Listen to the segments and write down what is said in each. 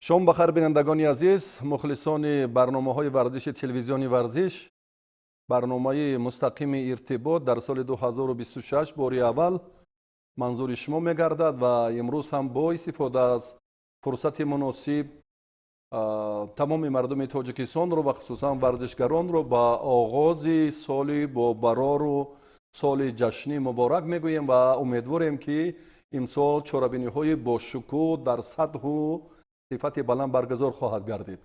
Шом бахайр, бинандагони азиз, мухлисони барномаҳои варзиши телевизиони «Варзиш». Барномаи мустақими «Иртибот» дар соли 2026 бори аввал манзури шумо мегардад ва имрӯз ҳам бо истифода аз фурсати муносиб тамоми мардуми Тоҷикистонро ва хусусан варзишгаронро ба оғози соли бобарору соли ҷашнӣ муборак мегӯем ва умедворем, ки имсол чорабиниҳои бошукӯҳ дар сатҳу сифати баланд баргузор хоҳад гардид.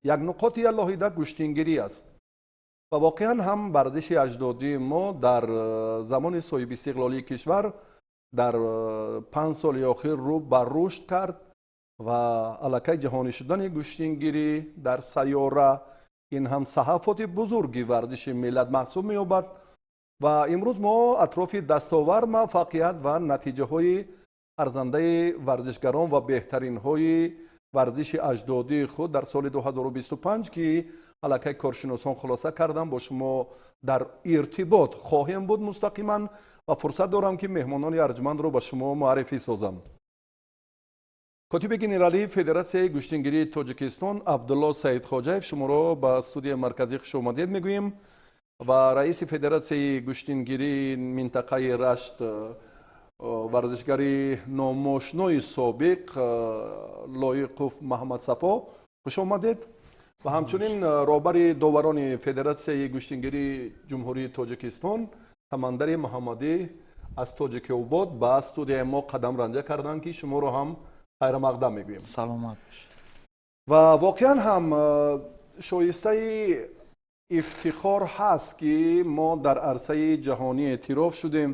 Як нуқоти алоҳида гӯштингирӣ аст ва воқеан ҳам варзиши аҷдодии мо дар замони соҳибистиқлолии кишвар дар 5 соли охир рӯ ба рушд кард ва аллакай ҷаҳонӣ шудани гӯштингирӣ дар сайёра ин ҳам саҳафоти бузурги варзиши миллат маҳсуб меёбад. Ва имрӯз мо атрофи дастовард, муваффақият ва натиҷаҳои арзандаи варзишгарон ва беҳтаринҳои варзиши аҷдодии худ дар соли 2025, ки аллакай коршиносон хулоса карданд, бо шумо дар иртибот хоҳем буд мустақиман ва фурсат дорам, ки меҳмонони арҷмандро ба шумо муаррифӣ созам. Котиби генералии Федератсияи гӯштингирии Тоҷикистон Абдулло Саидхоҷаев, шуморо ба студияи марказӣ хушомадед мегӯем, ва раиси Федератсияи гӯштингирии минтақаи Рашт, варзишгари номошнои собиқ Лоиқов Маҳамадсафо, хуш омадед, ва ҳамчунин роҳбари доварони Федератсияи гӯштингирии Ҷумҳурии Тоҷикистон Самандари Муҳаммадӣ аз Тоҷикобод ба студияи мо қадам ранҷа карданд, ки шуморо ҳам хайрамақдам мегӯем. Саломат бошед. Ва воқеан ҳам шоистаи ифтихор ҳаст, ки мо дар арсаи ҷаҳонӣ эътироф шудем.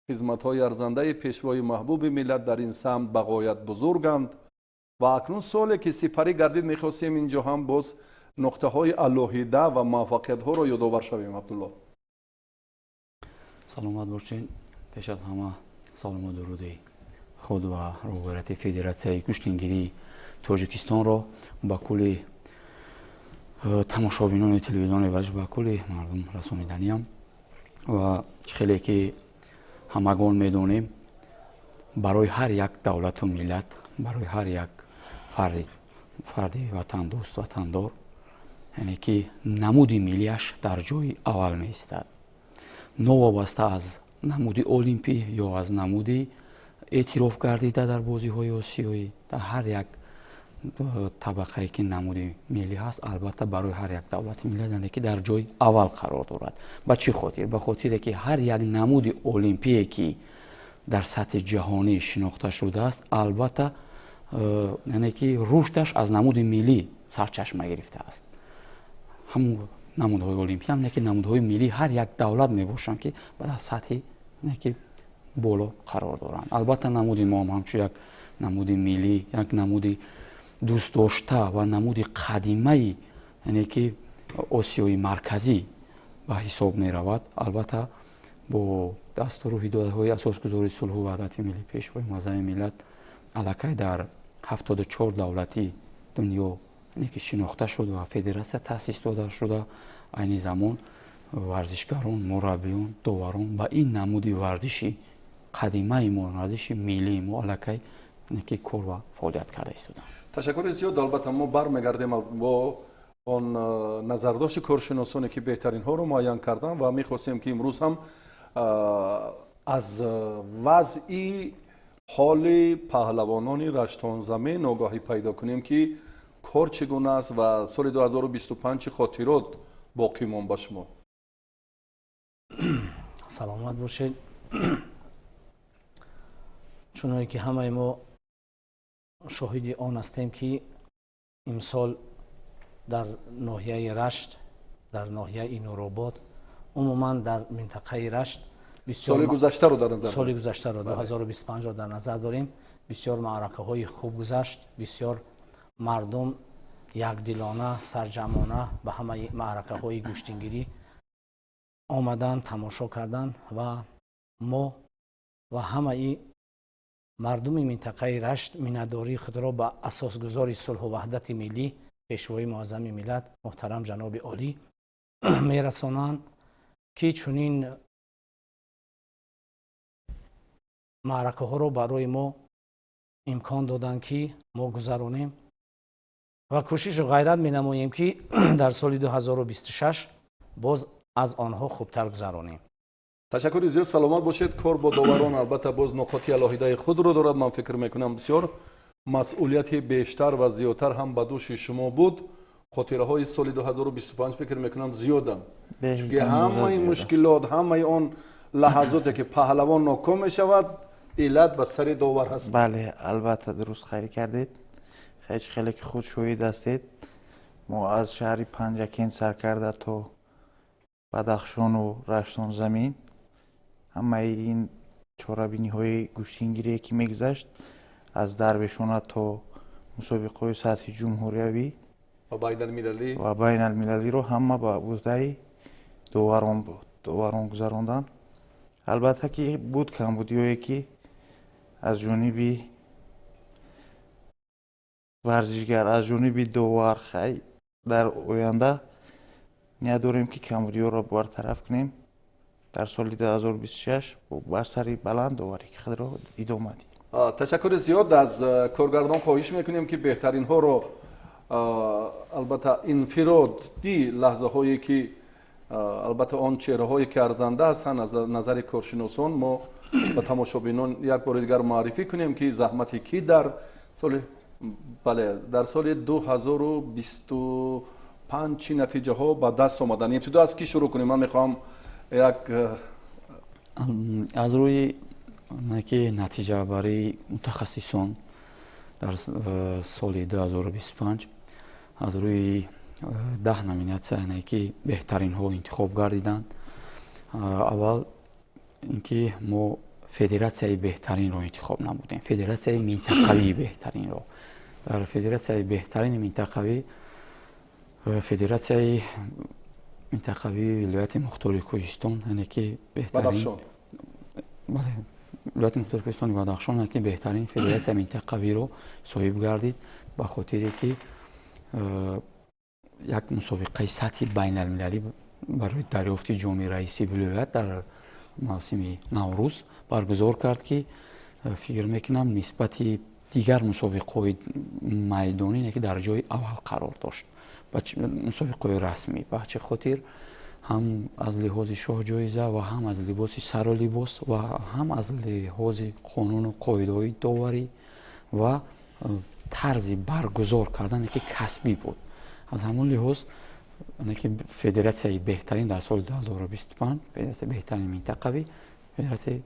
Хизматҳои арзандаи пешвои маҳбуби миллат дар ин самт ба ғоят бузурганд ва акнун соле ки сипарӣ гардид, мехостем инҷо ҳам боз нуқтаҳои алоҳида ва муваффақиятҳоро ёдовар шавем. Абдулло. Саломат бошед. Пеш аз ҳама салому дуруди худ ва роҳбарияти Федератсияи гӯштингирии Тоҷикистонро ба кулли тамошобинони телевизиони «Варзиш», ба кулли мардум расониданиям. Ва чӣ хеле ки ҳамагон медонем, барои ҳар як давлату миллат, барои ҳар як фарди ватандӯст, ватандор, яъне ки намуди миллиаш дар ҷои аввал меистад, новобаста аз намуди олимпӣ ё аз намуди эътироф гардида дар бозиҳои осиёӣ. Дар ҳар як табақае ки намуди миллӣ ҳаст, албатта, барои ҳар як давлати миллат, яъне ки дар ҷои аввал қарор дорад. Ба чӣ хотир? Ба хотире ки ҳар як намуди олимпие, ки дар сатҳи ҷаҳонӣ шинохта шудааст, албатта, яъне ки рушдаш аз намуди миллӣ сарчашма гирифтааст. Ҳамун намудҳои олимпӣ ҳам ки намудҳои миллии ҳар як давлат мебошанд, ки дар сатҳи ки боло қарор доранд. Албатта, намуди мо ҳам ҳамчун як намуди миллӣ, як намуди дӯстдошта ва намуди қадимаи, яъне ки Осиёи Марказӣ ба ҳисоб меравад. Албатта, бо дастуру ҳидоятҳои асосгузори сулҳу ваҳдати миллӣ, пешвои муаззами миллат, аллакай дар 74 давлати дунё, яъне ки шинохта шуд ва федератсия таъсис дода шуда. Айни замон варзишгарон, мураббиён, доварон ба ин намуди варзиши қадимаи мо, варзиши миллии мо аллакай ки кор ва фаъолият карда истоданд. Ташаккури зиёд. Албатта, мо бармегардем бо он назардошти коршиносоне, ки беҳтаринҳоро муайян карданд, ва мехостем, ки имрӯз ҳам аз вазъи ҳоли паҳлавонони раштонзамин огоҳӣ пайдо кунем, ки кор чӣ гуна аст ва соли 2025 чӣ хотирот боқӣ монд ба шумо. Саломат бошед. Чуноне ки ҳамаи мо шоҳиди он ҳастем, ки имсол дар ноҳияи Рашт, дар ноҳияи Нуробод, умуман дар минтақаи Рашт соли гузаштаро дар назар соли гузаштаро, 2025-ро дар назар дорем, бисёр маъракаҳои хуб гузашт. Бисёр мардум якдилона, сарҷамъона ба ҳамаи маъракаҳои гӯштингирӣ омадан, тамошо карданд ва мо ва ҳамаи мардуми минтақаи Рашт миннатдории худро ба асосгузори сулҳу ваҳдати миллӣ, пешвои муаззами миллат, муҳтарам ҷаноби олӣ мерасонанд, ки чунин маъракаҳоро барои мо имкон доданд, ки мо гузаронем. Ва кӯшишу ғайрат менамоем, ки дар соли 2026 боз аз онҳо хубтар гузаронем. Ташаккури зиёд, саломат бошед. Кор бо доварон, албатта, боз нуқоти алоҳидаи худро дорад. Ман фикр мекунам, бисёр масъулияти бештар ва зиёдтар ҳам ба дӯши шумо буд. Хотираҳои соли 2025, фикр мекунам, зиёданд, чунки ҳамаи мушкилот, ҳамаи он лаҳазоте, ки паҳлавон ноком мешавад, иллат ба сари довар ҳаст. Бале, албатта, дуруст қайд кардед. Хеле ки худ шоҳид ҳастед, мо аз шаҳри Панҷакент сар карда то Бадахшону Раштон замин, ҳамаи ин чорабиниҳои гӯштингирие, ки мегузашт, аз Дарвешона то мусобиқаҳои сатҳи ҷумҳуриявӣ ва байналмилалӣ ва байналмилалиро ҳама ба уҳдаи доварон буд, доварон гузаронданд. Албатта, ки буд камбудиҳое, ки аз ҷониби варзишгар, аз ҷониби довар. Хай, дар оянда ният дорем, ки камбудиҳоро бартараф кунем, дар соли 2026 бар сари баланд доварӣ худро идома диҳем. Ташаккури зиёд. Аз коргардон хоҳиш мекунем, ки беҳтаринҳоро, албатта, инфиродӣ лаҳзаҳое, ки, албатта, он чеҳраҳое, ки арзанда ҳастанд аз назари коршиносон, мо ба тамошобинон як бори дигар муаррифӣ кунем, ки заҳмати кӣ дар соли, бале, дар соли 2025 чӣ натиҷаҳо ба даст омаданд. Ибтидо аз кӣ шурӯъ кунем? Ман мехоҳам як Аз рӯи ки натиҷабарии мутахассисон дар соли 2025 аз рӯи 10 номинатсия, яъне ки беҳтаринҳо интихоб гардиданд. Аввал ин ки мо федератсияи беҳтаринро интихоб намудем, федератсияи минтақавии беҳтаринро. Дар федератсияи беҳтарини минтақавӣ федератсияи минтақавии вилояти мухтори Кӯҳистон, яъне ки беҳтарин, бале, вилояти мухтори Кӯҳистони Бадахшон, яъне ки беҳтарин федератсияи минтақавиро соҳиб гардид, ба хотире ки як мусобиқаи сатҳи байналмилалӣ барои дарёфти ҷоми раиси вилоят дар мавсими Наврӯз баргузор кард, ки фикр мекунам, нисбати дигар мусобиқаҳои майдонӣ ки дар ҷои аввал қарор дошт, мусобиқаҳои расмӣ. Ба чӣ хотир? Ҳам аз лиҳози шоҳҷоиза ва ҳам аз либоси сару либос ва ҳам аз лиҳози қонуну қоидаҳои доварӣ ва тарзи баргузор кардане, ки касбӣ буд. Аз ҳамон лиҳоз, ки федератсияи беҳтарин дар соли 2025, федератсияи беҳтарини минтақавӣ, федератсияи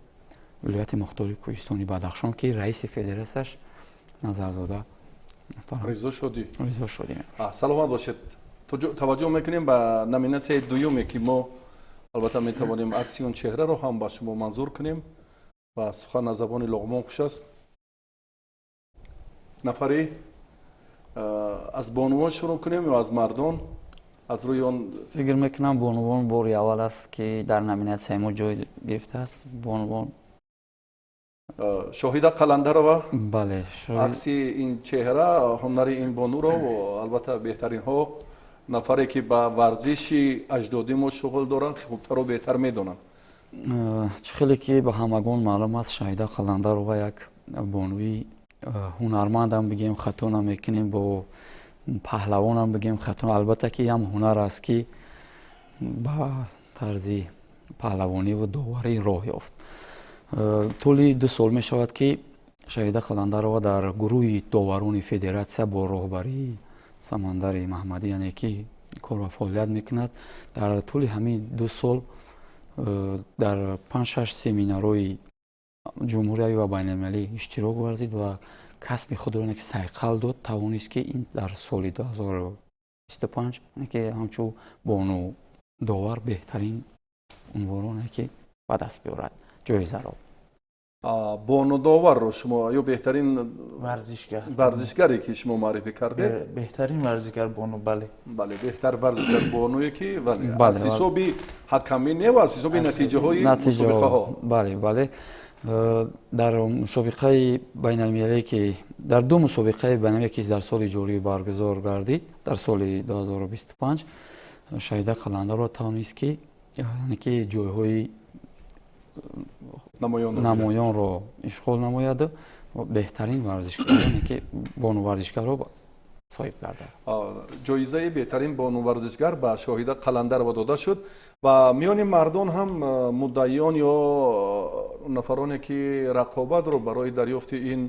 вилояти мухтори Кӯҳистони Бадахшон, ки раиси федератсияш Назарзода Ризо Шодӣ. Ризо Шодӣ. Саломат бошед. Таваҷҷӯҳ мекунем ба номинатсияи дуюме, ки мо, албатта, метавонем акси он чеҳраро ҳам ба шумо манзур кунем ва сухан аз забони Луғмон хуш аст. Нафари аз бонувон шурӯъ кунем ё аз мардон, аз рӯи он? Фикр мекунам, бонувон бори аввал аст, ки дар номинатсияи мо ҷой гирифтааст бонувон. Шоҳида Қаландарова. Бале. Акси ин чеҳра, ҳунари ин бонуро, албатта, беҳтаринҳо, нафаре, ки ба варзиши аҷдодӣ мо шуғл доранд, хубтару беҳтар медонанд. Чӣ хеле ки ба ҳамагон маълум аст, Шоҳида Қаландарова як бонуи ҳунармандам бигем, хато намекунем, бо паҳлавонам бигем, хато. Албатта, ки ям ҳунар аст, ки ба тарзи паҳлавониву доварӣ роҳ ёфт. Тӯли 2 сол мешавад, ки Шаҳида Қаландарова дар гурӯҳи доварони федератсия бо роҳбарии Самандари Маҳмадӣ, яъне ки кор ва фаъолият мекунад. Дар тӯли ҳамин 2 сол дар панҷ шаш семинарҳои ҷумҳуриявӣ ва байналмилалӣ иштирок варзид ва касби худро ки сайқал дод, тавонист, ки ин дар соли 2025 ки ҳамчун бону довар беҳтарин унвонро ки ба даст биёрад, ҷоизаро. Бону доварро шумо ё беҳтарин варзишгар? Варзишгаре, ки шумо муаррифӣ кардед. Беҳтарин варзишгар бону, бале. Бале, беҳтар варзишгар бонуе, ки аз ҳисоби ҳакамӣ не, ва аз ҳисоби натиҷаҳои мусобиқаҳо. Бале, дар мусобиқаи байналмилалие, ки дар ду мусобиқаи байналмилалие, ки дар соли ҷорӣ баргузор гардид, дар соли 2025, Шаҳида Қаландарова тавонист, ки яъне ки ҷойҳои намоёнро ишғол намояд, беҳтарин варзишгар, яъне ки бону варзишгарро Соҳиб гардад. Ҷоизаи беҳтарин бону варзишгар ба Шоҳида Қаландарова дода шуд ва миёни мардон ҳам муддаиён ё нафароне ки рақобатро барои дарёфти ин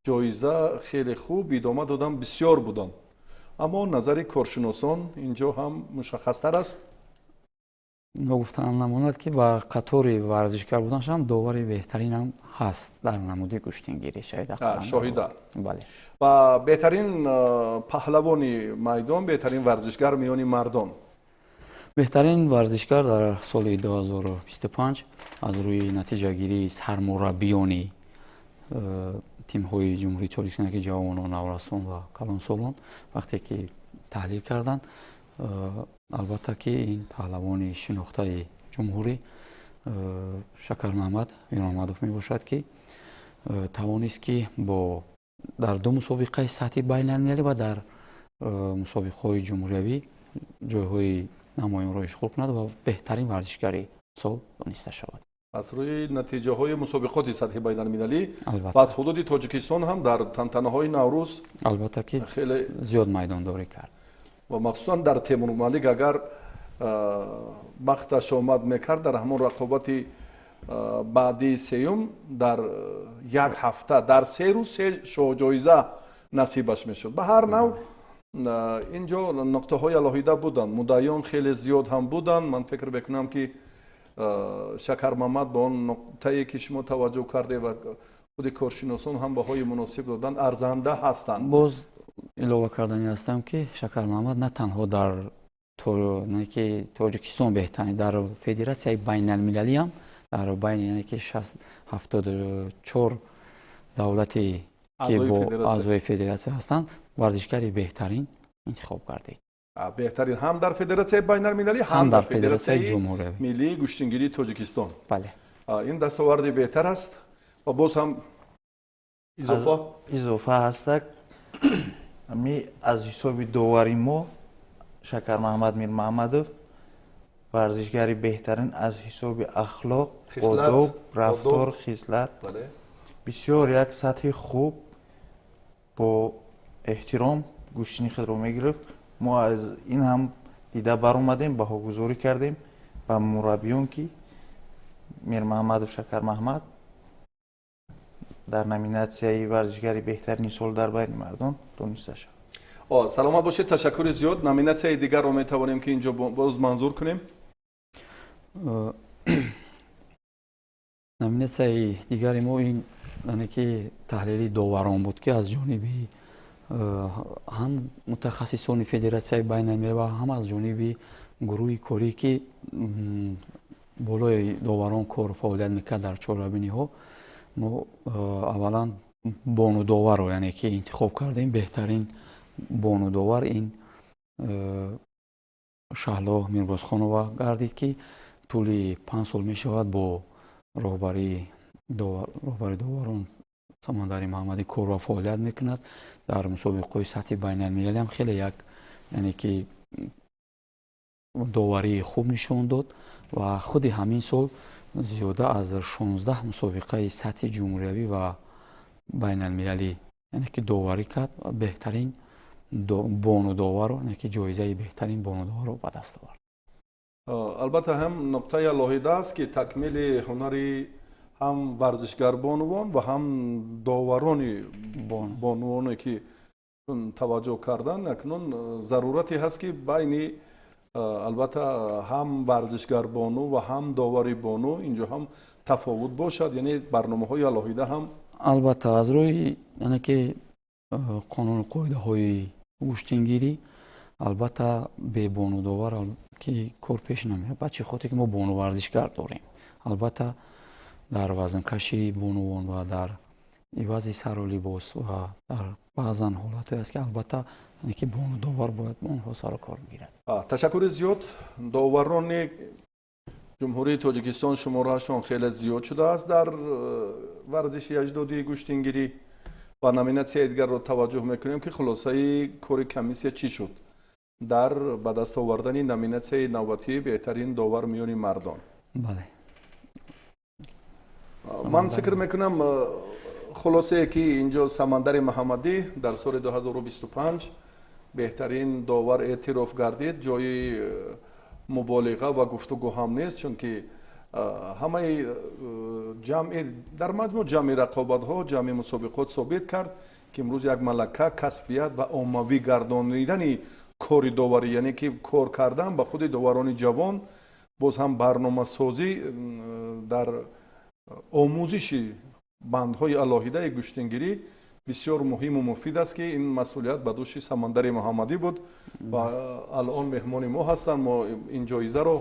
ҷоиза хеле хуб идома доданд, бисёр буданд, аммо назари коршиносон инҷо ҳам мушаххастар аст. Ногуфтанам намонад, ки бар қатори варзишгар буданашам довари беҳтаринам ҳаст дар намуди гӯштингирӣ, Шоҳида. Шоҳида. Бале. Ва беҳтарин паҳлавони майдон, беҳтарин варзишгар миёни мардон. Беҳтарин варзишгар дар соли 2025 аз рӯи натиҷагирии сармураббиёни тимҳои Ҷумҳурии Тоҷикистон, ки ҷавонон, наврасон ва калонсолон, вақте ки таҳлил карданд, албатта ки ин паҳлавони шинохтаи ҷумҳурӣ Шакармаҳмад Мирмаҳмадов мебошад, ки тавонист, ки бо дар ду мусобиқаи сатҳи байналмилалӣ ва дар мусобиқаҳои ҷумҳуриявӣ ҷойҳои намоёнро ишғол кунад ва беҳтарин варзишгари сол дониста шавад. Аз рӯи натиҷаҳои мусобиқоти сатҳи байналмилалӣ ва аз ҳудуди Тоҷикистон ҳам дар тантанаҳои Наврӯз. Албатта ки хеле зиёд майдондорӣ кард. Ва махсусан дар Темурмалик, агар бахташ омад мекард, дар ҳамон рақобати баъдии сеюм дар як ҳафта дар 3 рӯз се шоҳҷоиза насибаш мешуд. Ба ҳар нав, ин ҷо нуқтаҳои алоҳида буданд, муддаиён хеле зиёд ҳам буданд. Ман фикр мекунам, ки Шакармамад ба он нуқтае ки шумо таваҷҷӯҳ карде ва худи коршиносон ҳам баҳои муносиб доданд, арзанда ҳастанд. Боз илова кардани ҳастам, ки Шакармаҳмад на танҳо дар ки Тоҷикистон беҳтарин, дар федератсияи байналмилалӣ ҳам дар байни, яъне ки 74 давлате ки бо аъзои федератсия ҳастанд, варзишгари беҳтарин интихоб гардид. Беҳтарин ҳам дар федератсияи байналмилалӣ, ҳам дар федератсияи ҷумҳуриявӣ. Миллии гӯштингирии Тоҷикистон. Бале. Ин дастоварди беҳтар аст ва боз ҳам изофа. Изофа ҳастак. Ми аз ҳисоби довари мо Шакармаҳмад Мирмаҳмадов варзишгари беҳтарин аз ҳисоби ахлоқ, одоб, рафтор, хислат, бисёр як сатҳи хуб, бо эҳтиром гӯштини худро мегирифт. Мо аз ин ҳам дида баромадем, баҳогузорӣ кардем ба мураббиён, ки Мирмаҳмадов Шакармаҳмад дар номинатсияи варзишгари беҳтарини сол дар байни мардон дониста шавад. Саломат бошед, ташаккури зиёд. Номинатсияи дигарро метавонем, ки инҷо боз манзур кунем. Номинатсияи дигари мо ин, яъне ки таҳлили доварон буд, ки аз ҷониби ҳам мутахассисони федератсияи байналмилалӣ ва ҳам аз ҷониби гурӯҳи корӣ, ки болои доварон кор фаъолият мекард дар чорабиниҳо, мо аввалан бонудоварро, яъне ки интихоб кардем. Беҳтарин бонудовар ин Шаҳло Мирбозхонова гардид, ки тӯли 5 сол мешавад бо роҳбари доварон Самандари Маҳаммадӣ кор ва фаъолият мекунад. Дар мусобиқаҳои сатҳи байналмилалӣ ҳам хеле як, яъне ки доварии хуб нишон дод ва худи ҳамин сол зиёда аз 16 мусобиқаи сатҳи ҷумҳуриявӣ ва байналмилалӣ, яъне ки доварӣ кард. Беҳтарин бонудоварро, яъне ки ҷоизаи беҳтарин бонудоварро ба даст овард. Албатта, ҳам нуқтаи алоҳида аст, ки такмили ҳунари ҳам варзишгарбонувон ва ҳам доварони бонувоне ки таваҷҷӯҳ кардан, акнун зарурате ҳаст, ки байни, албатта, ҳам варзишгарбону ва ҳам довари бону инҷо ҳам тафовут бошад, яъне барномаҳои алоҳида ҳам. Албатта, аз рӯи, яъне ки қонуну қоидаҳои гӯштингирӣ, албатта, бебонудовар ки кор пеш намеяд. Ба чӣ хотир ки мо бону варзишгар дорем, албатта, дар вазнкаши бонувон ва дар ивази сару либос ва дар баъзан ҳолатҳое аст, ки албатта, яъне ки бонудовар бояд бо онҳо сару кор бигирад. Ташаккури зиёд. Доварони Ҷумҳурии Тоҷикистон шумораашон хеле зиёд шудааст дар варзиши аҷдодии гӯштингирӣ ва номинатсияи дигарро таваҷҷӯҳ мекунем, ки хулосаи кори комиссия чӣ шуд дар ба даст овардани номинатсияи навбатии беҳтарин довар миёни мардон. Бале. Ман фикр мекунам, хулосае ки инҷо Самандари Маҳаммадӣ дар соли 2025 Беҳтарин довар эътироф гардид, ҷои муболиға ва гуфтугӯ ҳам нест, чунки ҳамаи ҷамъи, дар маҷмӯъ ҷамъи рақобатҳо, ҷамъи мусобиқот собит кард, ки имрӯз як малака, касбият ва оммавӣ гардонидани кори доварӣ, яъне ки кор кардан ба худи доварони ҷавон, боз ҳам барномасозӣ дар омӯзиши бандҳои алоҳидаи гӯштингирӣ бисёр муҳиму муфид аст, ки ин масъулият ба дӯши Самандари Муҳаммадӣ буд ва алон меҳмони мо ҳастанд. Мо ин ҷоизаро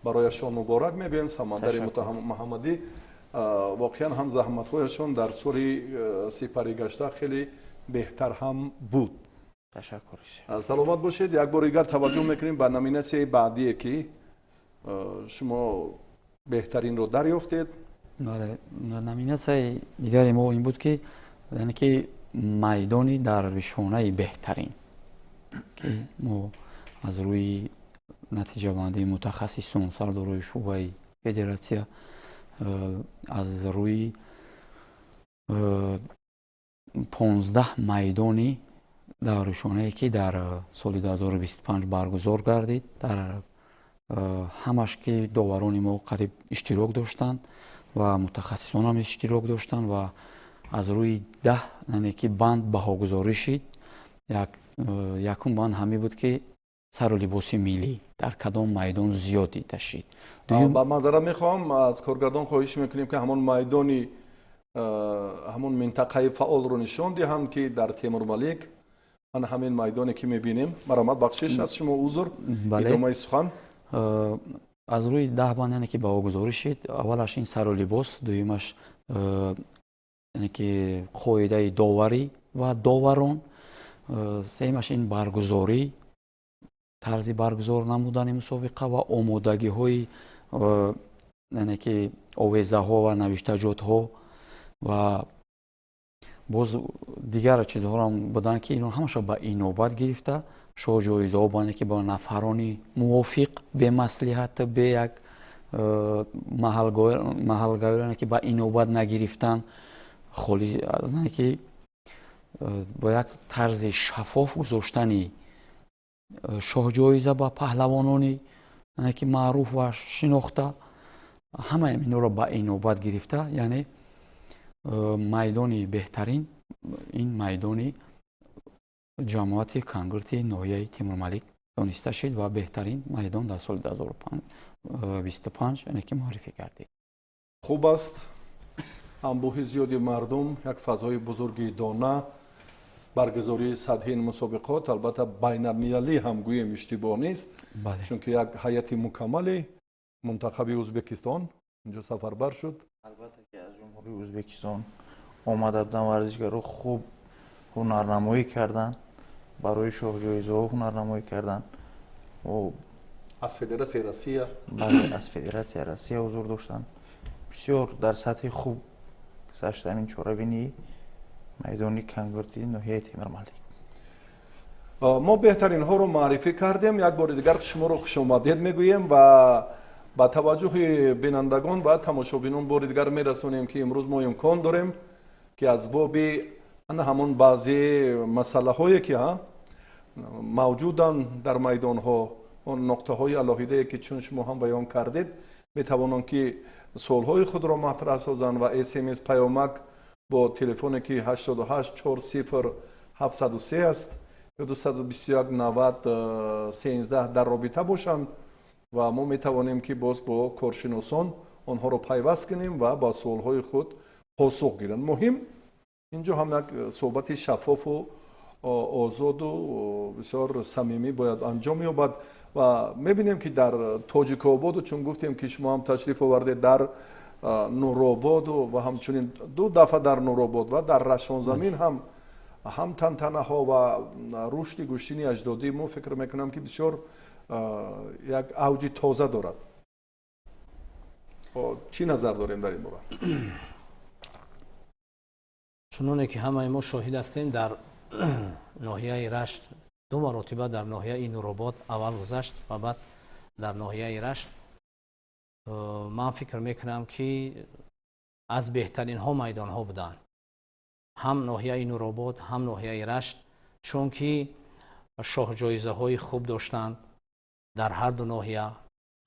барояшон муборак мегӯем. Самандари Муҳаммадӣ, воқеан ҳам заҳматҳояшон дар соли сипарӣ гашта хеле беҳтар ҳам буд. Ташаккур. Саломат бошед. Як бори дигар таваҷҷӯҳ мекунем ба номинатсияи баъдие, ки шумо беҳтаринро дарёфтед. Бале, номинатсияи дигари мо ин буд, ки яъне ки майдони дарвешонаи беҳтарин, ки мо аз рӯи натиҷабандии мутахассисон, сардорои шӯъбаи федератсия, аз рӯи 15 майдони дарвешонае, ки дар соли 2025 баргузор гардид, дар ҳамаш ки доварони мо қариб иштирок доштанд ва мутахассисонам иштирок доштанд ва аз рӯи 10, яъне ки банд баҳогузорӣ шид. Якум банд ҳамин буд, ки сару либоси миллӣ дар кадом майдон зиёд дида шид. Ба маъзарат мехоҳам, аз коргардон хоҳиш мекунем, ки ҳамон майдони, ҳамон минтақаи фаъолро нишон диҳанд, ки дар Темурмалик ана ҳамин майдоне, ки мебинем. Марҳамат, бахшиш аз шумо, узр, идомаи сухан. Аз рӯи 10 банд, яъне ки баҳогузорӣ шид. Аввалаш ин сару либос, дуюмаш, яъне ки қоидаи доварӣ ва доварон, сеюмаш ин баргузорӣ, тарзи баргузор намудани мусобиқа ва омодагиҳои, яъне ки овезаҳо ва навиштаҷотҳо ва боз дигар чизҳоам буданд, ки ино ҳамаша ба инобат гирифта, шоҳ ҷоизаҳо, яъне ки ба нафарони мувофиқ, бемаслиҳат, бе як маҳалгароне ки ба инобат нагирифтан, холи, яъне ки бо як тарзи шаффоф гузоштани шоҳҷоиза ба паҳлавонони, яъне ки маъруф ва шинохта, ҳамаи инҳоро ба инобат гирифта, яъне майдони беҳтарин ин майдони ҷамоати Кангурти ноҳияи Темурмалик дониста шид ва беҳтарин майдон дар соли 2025, яъне ки муаррифӣ гардид. Хуб аст. Анбӯҳи зиёди мардум, як фазои бузурги дона, баргузории сатҳи ин мусобиқот, албатта байналмилалӣ ҳам гӯем, иштибоҳ нест, чунки як ҳайати мукаммали мунтахаби Ӯзбекистон инҷо сафарбар шуд. Албатта, ки аз Ҷумҳурии Ӯзбекистон омада буданд варзишгаро, хуб ҳунарнамоӣ карданд, барои шоҳҷоизаҳо ҳунарнамоӣ карданд. Аз Федератсияи Россия. Бале, аз Федератсияи Россия ҳузур доштанд. Бисёр дар сатҳи хуб гузашт ҳамин чорабинии майдони Кангурти ноҳияи Темурмалик. Мо беҳтаринҳоро муаррифӣ кардем. Як бори дигар шуморо хушомадед мегӯем ва ба таваҷҷӯҳи бинандагон ва тамошобинон бори дигар мерасонем, ки имрӯз мо имкон дорем, ки аз боби ана ҳамон баъзе масъалаҳое, ки мавҷуданд дар майдонҳо, он нуқтаҳои алоҳидае, ки чун шумо ҳам баён кардед, метавонанд, ки суолҳои худро матраҳ созанд ва СМС, паёмак бо телефоне, ки 88 40 703 аст ё 221 90 13 дар робита бошанд ва мо метавонем, ки боз бо коршиносон онҳоро пайваст кунем ва ба суолҳои худ посух гиранд. Муҳим инҷо ҳам як суҳбати шаффофу озоду бисёр самимӣ бояд анҷом ёбад. Ва мебинем, ки дар Тоҷикободу, чун гуфтем, ки шумо ҳам ташриф овардед, дар Нурободу ва ҳамчунин ду дафъа дар Нуробод ва дар Рашонзамин ҳам тантанаҳо ва рушди гӯштини аҷдодии мо, фикр мекунам, ки бисёр як авҷи тоза дорад. Чӣ назар дорем дар ин бора? Чуноне ки ҳамаи мо шоҳид ҳастем, дар ноҳияи Рашт ду маротиба, дар ноҳияи Нуробод аввал гузашт ва баъд дар ноҳияи Рашт. Ман фикр мекунам, ки аз беҳтаринҳо майдонҳо буданд, ҳам ноҳияи Нуробод, ҳам ноҳияи Рашт, чунки Шоҳҷоизаҳои хуб доштанд дар ҳар ду ноҳия.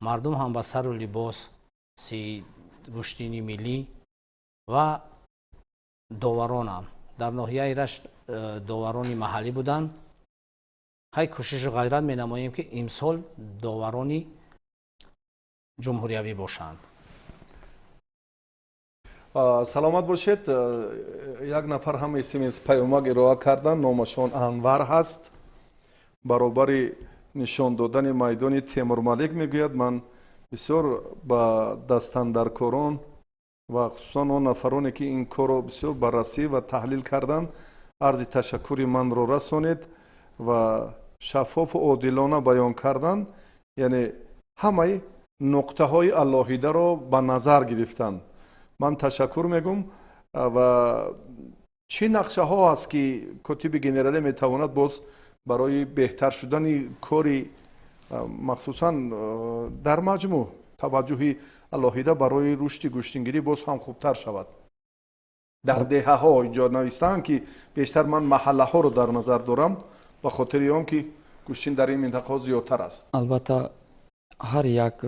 Мардум ҳам ба сару либоси гӯштини миллӣ ва доваронам дар ноҳияи Рашт доварони маҳаллӣ буданд. Хай, кӯшишу ғайрат менамоем, ки имсол доварони ҷумҳуриявӣ бошанд. Саломат бошед. Як нафар ҳам СМС паёмак ироа карданд, номашон Анвар ҳаст. Баробари нишон додани майдони Темурмалик мегӯяд, ман бисёр ба дастандаркорон ва хусусан он нафароне, ки ин корро бисёр баррасӣ ва таҳлил карданд, арзи ташаккури манро расонед ва шаффофу одилона баён карданд, яъне ҳамаи нуқтаҳои алоҳидаро ба назар гирифтанд. Ман ташаккур мегӯм. Ва чӣ нақшаҳо ҳаст, ки котиби генералӣ метавонад боз барои беҳтар шудани кори, махсусан дар маҷмӯъ таваҷҷӯҳи алоҳида барои рушди гӯштингирӣ боз ҳам хубтар шавад дар деҳаҳо? Инҷо навистаанд, ки бештар ман маҳаллаҳоро дар назар дорам, ба хотири он ки гӯштин дар ин минтақаҳо зиёдтар аст. Албатта, ҳар як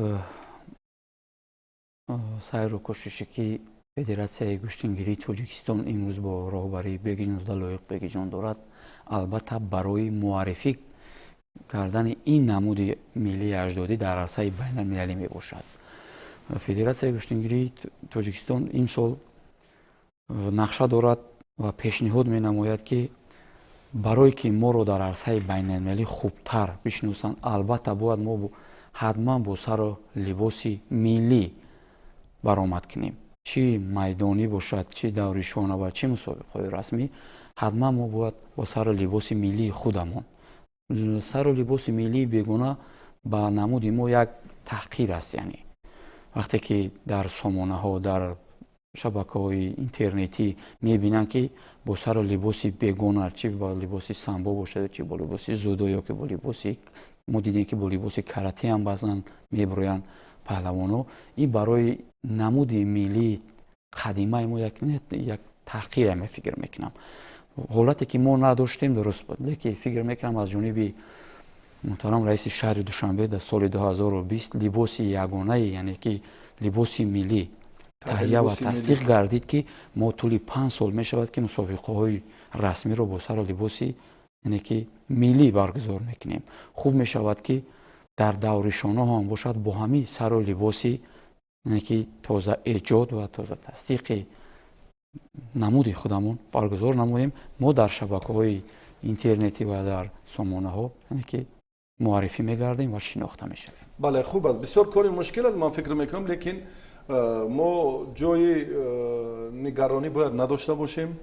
сайру кӯшише, ки Федератсияи гӯштингирии Тоҷикистон имрӯз бо роҳбарии Бегиҷонзода Лоиқ Бегиҷон дорад, албатта, барои муаррифӣ кардани ин намуди миллии аҷдодӣ дар арсаи байналмилалӣ мебошад. Федератсияи гӯштингирии Тоҷикистон имсол нақша дорад ва пешниҳод менамояд, ки барое ки моро дар арсаи байналмилалӣ хубтар бишиносанд, албатта, бояд мо ҳатман бо сару либоси миллӣ баромад кунем. Чӣ майдонӣ бошад, чӣ даври шона ва чӣ мусобиқаҳои расмӣ, ҳатман мо бояд бо сару либоси миллии худамон. Сару либоси миллии бегона ба намуди мо як таҳқир аст. Яъне вақте ки дар сомонаҳо, дар шабакаҳои интернетӣ мебинанд, ки бо сару либоси бегона, чӣ бо либоси самбо бошад, чӣ бо либоси дзюдо ё ки бо либоси, мо дидем, ки бо либоси карате ҳам баъзан мебироянд паҳлавонҳо, ин барои намуди миллии қадимаи мо як таҳқире ме фикр мекунам. Ҳолате ки мо надоштем, дуруст буд, лекин фикр мекунам, аз ҷониби муҳтарам раиси шаҳри Душанбе дар соли 2020 либоси ягонаи, яъне ки либоси миллӣ таҳия ва тасдиқ гардид, ки мо тӯли 5 сол мешавад, ки мусобиқаҳои расмиро бо сару либоси, яъне ки миллӣ баргузор мекунем. Хуб мешавад, ки дар даври шоно ҳам бошад, бо ҳамин сару либоси, яъне ки тоза эҷод ва тоза тасдиқи намуди худамон баргузор намоем. Мо дар шабакаҳои интернетӣ ва дар сомонаҳо, яъне ки муаррифӣ мегардем ва шинохта мешавем. Бале, хуб аст. Бисёр кори мушкил аст, ман фикр мекунам, лекин мо ҷои нигаронӣ бояд надошта бошем.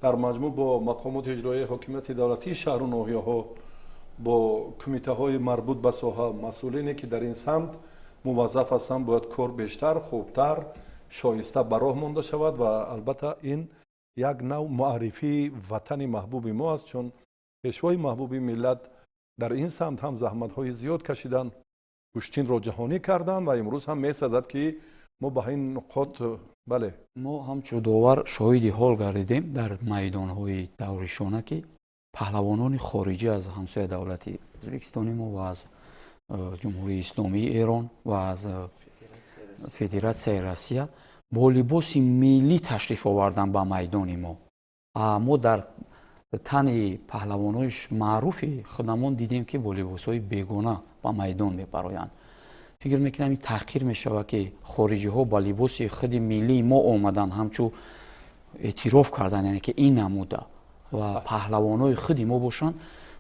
Дар маҷмӯъ бо мақомоти иҷроияи ҳокимияти давлатии шаҳру ноҳияҳо, бо кумитаҳои марбут ба соҳа, масъулине, ки дар ин самт муваззаф ҳастанд, бояд кор бештар, хубтар, шоиста ба роҳ монда шавад. Ва албатта, ин як нав муаррифии ватани маҳбуби мо аст, чун пешвои маҳбуби миллат дар ин самт ҳам заҳматҳои зиёд кашиданд, гӯштинро ҷаҳонӣ карданд ва имрӯз ҳам месазад, ки мо ба ин нуқот, бале. Мо ҳамчун довар шоҳиди ҳол гардидем дар майдонҳои даври шона, ки паҳлавонони хориҷӣ аз ҳамсоя давлати Ӯзбекистони мо ва аз Ҷумҳурии Исломии Эрон ва аз Федератсияи Россия бо либоси миллӣ ташриф овардан ба майдони мо. Мо дар тани паҳлавонои маъруфи худамон дидем, ки бо либосҳои бегона ба майдон мебароянд. Фикр мекунам, ин таҳқир мешавад, ки хориҷиҳо ба либоси худи миллии мо омадан, ҳамчун эътироф кардан, яъне ки ин намуда, ва паҳлавонои худи мо бошанд,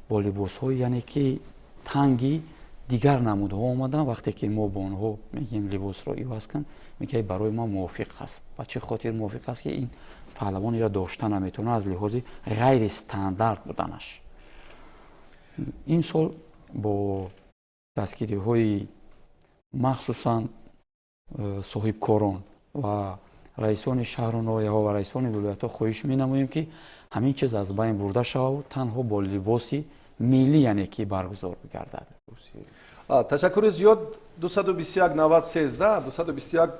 бо либосҳои, яъне ки танги дигар намудҳо омадан. Вақте ки мо бо онҳо мегӯем, либосро иваз кун, мегӯяд, барои ман мувофиқ аст. Ба чӣ хотир мувофиқ аст, ки ин паҳлавон иро дошта наметавонад аз лиҳози ғайри стандарт буданаш? Ин сол бо дастгириҳои махсусан соҳибкорон ва раисони шаҳру ноҳияҳо ва раисони вилоятҳо хоҳиш менамоем, ки ҳамин чиз аз байн бурда шавад, танҳо бо либоси миллӣ, яъне ки баргузор бигардад. Ташаккури зиёд. 221 90 13, 221.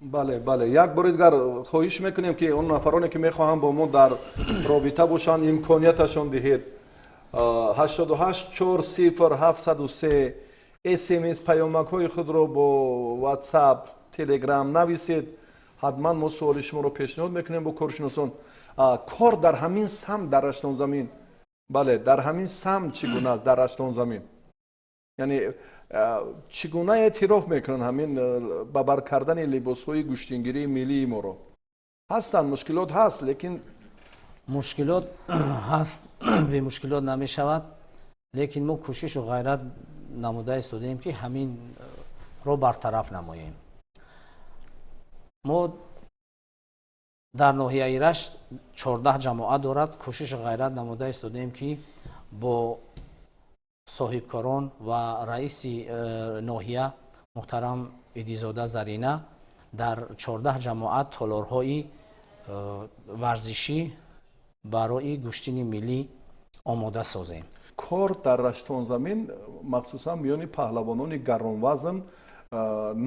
Бале, бале, як бори дигар хоҳиш мекунем, ки он нафароне, ки мехоҳанд бо мо дар робита бошанд, имконияташон диҳед. 88 4 0 703 смс паёмакҳои худро бо WhatsApp, Telegram нависед. Ҳатман мо суоли шуморо пешниҳод мекунем бо коршиносон. Кор дар ҳамин самт дар Раштонзамин, бале, дар ҳамин самт чӣ гуна аст дар Раштонзамин? Яъне чӣ гуна эътироф мекунанд ҳамин ба бар кардани либосҳои гӯштингирии миллии моро? Ҳастанд, мушкилот ҳаст, лекин Мушкилот ҳаст, бемушкилот намешавад, лекин мо кӯшишу ғайрат намуда истодаем, ки ҳаминро бартараф намоем. Мо дар ноҳияи Рашт 14 ҷамоат дорад. Кӯшишу ғайрат намуда истодаем, ки бо соҳибкорон ва раиси ноҳия муҳтарам Идизода Зарина дар 14 ҷамоат толорҳои варзишӣ барои гӯштини миллӣ омода созем. Кор дар Раштонзамин, махсусан миёни паҳлавонони гаронвазн,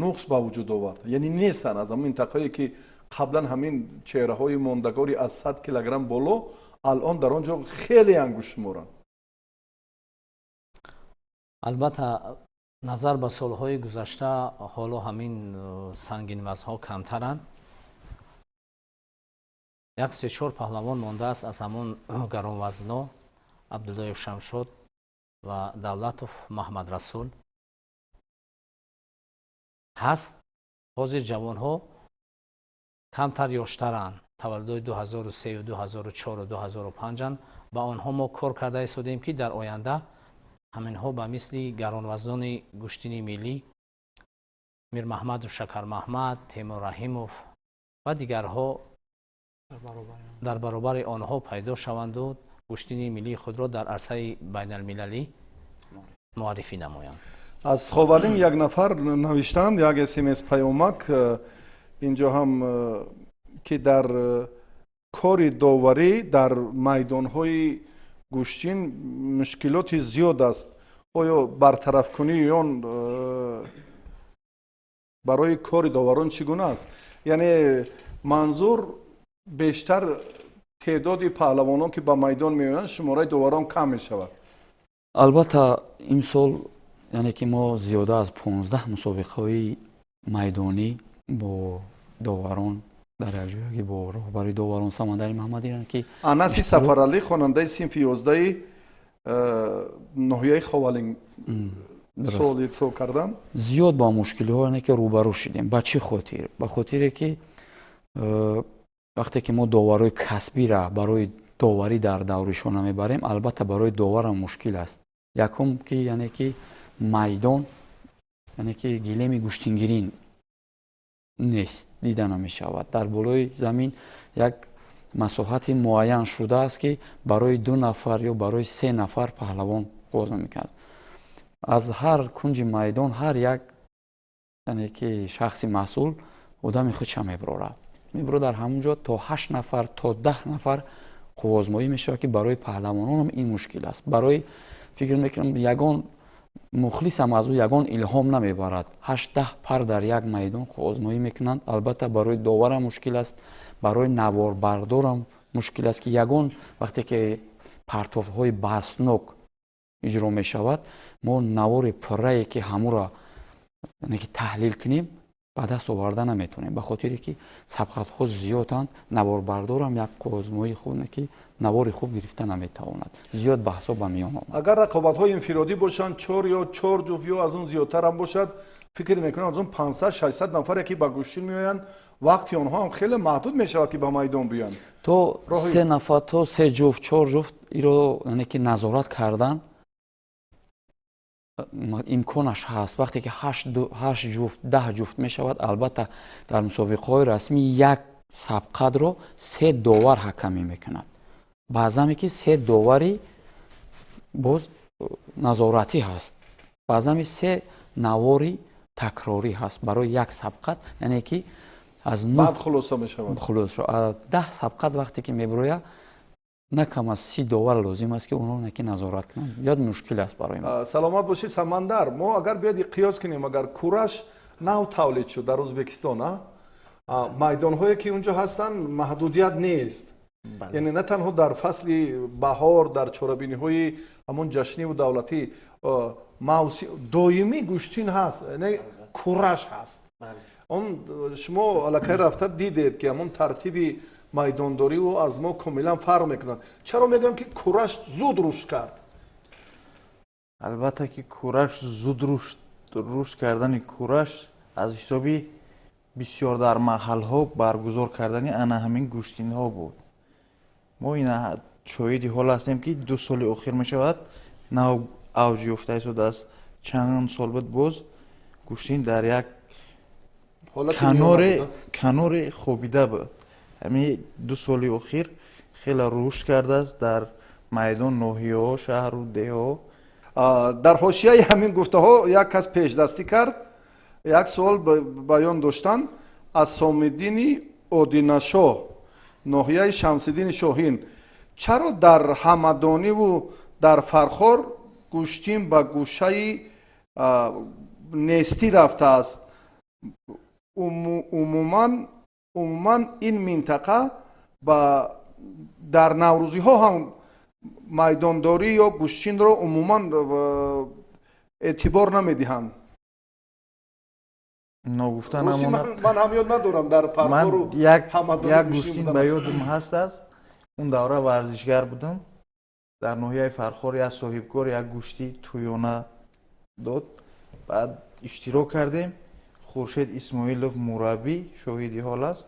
нуқс ба вуҷуд овард, яъне нестанд аз ҳамон минтақае, ки қаблан ҳамин чеҳраҳои мондагори аз 100 килограмм боло, алон дар он ҷо хеле ангуштшуморанд. Албатта, назар ба солҳои гузашта ҳоло ҳамин сангинвазнҳо камтаранд. Як се-чор паҳлавон мондааст аз ҳамон гаронвазно: Абдуллоев Шамшод ва Давлатов Маҳмадрасул ҳаст. Ҳозир ҷавонҳо камтар ёштаранд, таваллудои 2003, 2004, 2005-анд. Ба онҳо мо кор карда истодаем, ки дар оянда ҳаминҳо ба мисли гаронвазнони гӯштини миллӣ Мирмаҳмаду Шакармаҳмад, Темур Раҳимов ва дигарҳо дар баробари онҳо пайдо шаванду гӯштини миллии худро дар арсаи байналмилалӣ муаррифӣ намоянд. Аз Ховалинг як нафар навиштанд, як смс паёмак инҷо ҳам, ки дар кори доварӣ дар майдонҳои гӯштин мушкилоти зиёд аст. Оё бартарафкунии он барои кори доварон чӣ гуна аст? Яъне манзур бештар теъдоди паҳлавонон, ки ба майдон меоянд, шумораи доварон кам мешавад. Албатта, имсол, яъне ки мо зиёда аз 15 мусобиқаҳои майдонӣ бо доварон дар якҷоягӣ бо роҳбари доварон Самандари Маҳмадиранд, ки Анаси Сафаралӣ, хонандаи синфи 11-и ноҳияи Ховалинг, суол ирсол кардам. Зиёд бо мушкилиҳо, яъне ки рӯбарӯ шудем. Ба чӣ хотир? Ба хотире ки вақте ки мо доварҳои касбира барои доварӣ дар давришона мебарем, албатта, барои доварам мушкил аст. Якум ки, яъне ки майдон, яъне ки гилеми гӯштингирин нест, дида намешавад. Дар болои замин як масоҳати муайян шудааст, ки барои ду нафар ё барои се нафар паҳлавон қувозма мекунад. Аз ҳар кунҷи майдон ҳар як, яъне ки шахси масъул одами худша мебурад. Дар ҳамон ҷо то ҳашт нафар, то 10 нафар қуввозмоӣ мешавад, ки барои паҳлавононам ин мушкил аст. Барои фикр мекунам, ягон мухлисам аз ӯ ягон илҳом намебарад. 8-10 пар дар як майдон қуввозмоӣ мекунанд. Албатта, барои доварам мушкил аст, барои наворбардорам мушкил аст, ки ягон вақте ки партовҳои баҳснок иҷро мешавад, мо навори пуррае, ки ҳамуро ки таҳлил кунем, ба даст оварда наметавонем, ба хотире ки сабқатҳо зиёданд. Наворбардорам як қуввозмоии хуб, ки навори хуб гирифта наметавонад. Зиёд баҳсҳо ба миён омад. Агар рақобатҳои инфиродӣ бошанд, чор ё чор ҷуфт ё аз он зиёдтарам бошад, фикр мекунам, аз он 500-600 нафаре, ки ба гӯштин меоянд, вақти онҳо ҳам хеле маҳдуд мешавад, ки ба майдон биёянд. То се нафар, то се ҷуфт, чор ҷуфт иро, яъне ки назорат кардан имконаш ҳаст. Вақте ки ҳашт ҷуфт, 10 ҷуфт мешавад, албатта, дар мусобиқаҳои расмӣ як сабқатро се довар ҳакамӣ мекунад. Баъзаме ки се довари боз назоратӣ ҳаст, баъзами се навори такрорӣ ҳаст барои як сабқат, яъне ки аз хулоса мешавад. 10 сабқат вақте ки мебирояд, на кам аз 30 довар лозим аст, ки онҳо ки назорат кунанд. Зиёд мушкил аст барои мо. Саломат бошед, Самандар. Мо агар биёд қиёс кунем, агар кураш нав тавлид шуд дар Ӯзбекистон. Майдонҳое ки унҷо ҳастанд, маҳдудият нест, яъне на танҳо дар фасли баҳор, дар чорабиниҳои ҳамон ҷашниву давлатӣ, доимӣ гӯштин ҳаст, яъне кураш ҳаст. Он шумо аллакай рафта дидед, ки ҳамон тартиби майдондориву аз мо комилан фарқ мекунад. Чаро мегӯям, ки кураш зуд рушд кард? Албатта, ки кураш зуд рушд кардани кураш аз ҳисоби бисёр дар маҳалҳо баргузор кардани ана ҳамин гӯштинҳо буд. Мо ина шоҳиди ҳол ҳастем, ки 2 соли охир мешавад, нав авҷ ёфта истодааст. Чанд сол буд, боз гӯштин дар як каноре хобида буд. Ҳамин 2 соли охир хеле рушд кардааст дар майдон, ноҳияҳо, шаҳру деҳҳо. Дар ҳошияи ҳамин гуфтаҳо як кас пешдастӣ кард, як суол баён доштанд аз Сомиддини Одинашоҳ, ноҳияи Шамсиддини Шоҳин: чаро дар Ҳамадониву дар Фархор гӯштин ба гӯшаи нестӣ рафтааст? Умуман ин минтақа ба дар наврӯзиҳо ҳам майдондорӣ ё гӯштинро умуман эътибор намедиҳанд. Ногуфта намонад, ман ҳам ёд надорам дар Фархору як гӯштин ба ёдам ҳаст аст. Он давра варзишгар будам. Дар ноҳияи Фархор як соҳибкор як гӯшти тӯёна дод, баъд иштирок кардем. Хуршед Исмоилов мураббӣ шоҳиди ҳол аст.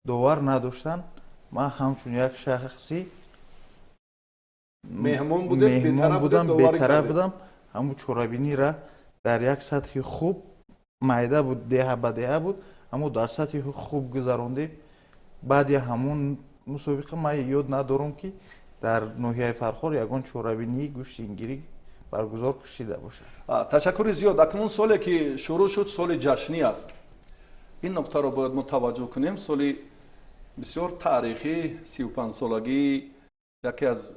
Довар надоштанд. Ман ҳамчун як шахси меҳмон будам, бетараф будам. Ҳамун чорабинира дар як сатҳи хуб, майда буд, деҳа ба деҳа буд, аммо дар сатҳи хуб гузарондем. Баъди ҳамун мусобиқа ман ёд надорам, ки дар ноҳияи Фархор ягон чорабинии гӯштингирӣ баргузор шида бошад. Ташаккури зиёд. Акнун соле ки шурӯъ шуд, соли ҷашнӣ аст. Ин нуктаро бояд мо таваҷҷӯҳ кунем. Соли бисёр таърихӣ, 35-солагии яке аз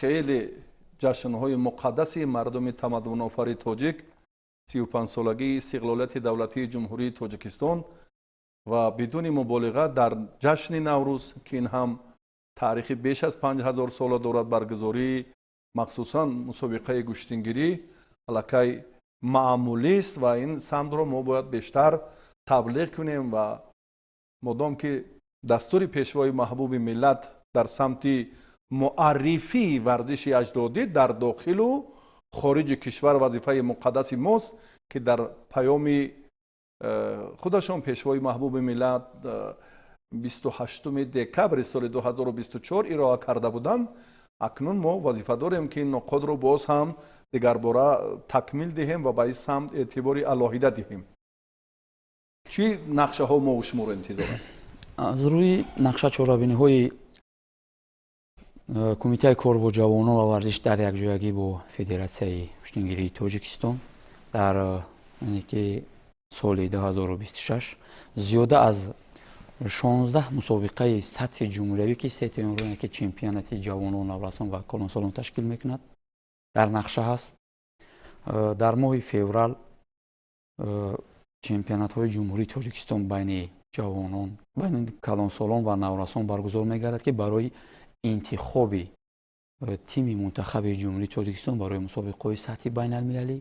хеле ҷашнҳои муқаддаси мардуми тамаддунофари тоҷик, 35-солагии истиқлолияти давлатии Ҷумҳурии Тоҷикистон, ва бидуни муболиға дар ҷашни Наврӯз, ки ин ҳам таърихи беш аз 5000 сола дорад, баргузории махсусан мусобиқаи гӯштингирӣ аллакай маъмулист ва ин самтро мо бояд бештар таблиғ кунем. Ва модом ки дастури Пешвои маҳбуби миллат дар самти муаррифии варзиши аҷдодӣ дар дохилу хориҷи кишвар вазифаи муқаддаси мост, ки дар паёми худашон Пешвои маҳбуби миллат 28 декабри соли 2024 ироа карда буданд, акнун мо вазифа дорем, ки ин нуқотро боз ҳам дигарбора такмил диҳем ва ба ин самт эътибори алоҳида диҳем. Чӣ нақшаҳо мо шуморо интизор аст? Аз рӯи нақша чорабиниҳои Кумитаи кор бо ҷавонон ва варзиш дар якҷоягӣ бо Федератсияи гӯштингирии Тоҷикистон дар ки соли 2026 зиёда аз 16 мусобиқаи сатҳи ҷумҳуриявӣ, ки сетои онро ки чемпионати ҷавонон, наврасон ва калонсолон ташкил мекунад, дар нақша ҳаст. Дар моҳи феврал чемпионатҳои Ҷумҳурии Тоҷикистон байни ҷавонон, байни калонсолон ва наврасон баргузор мегардад, ки барои интихоби тими мунтахаби Ҷумҳурии Тоҷикистон барои мусобиқаҳои сатҳи байналмилалӣ.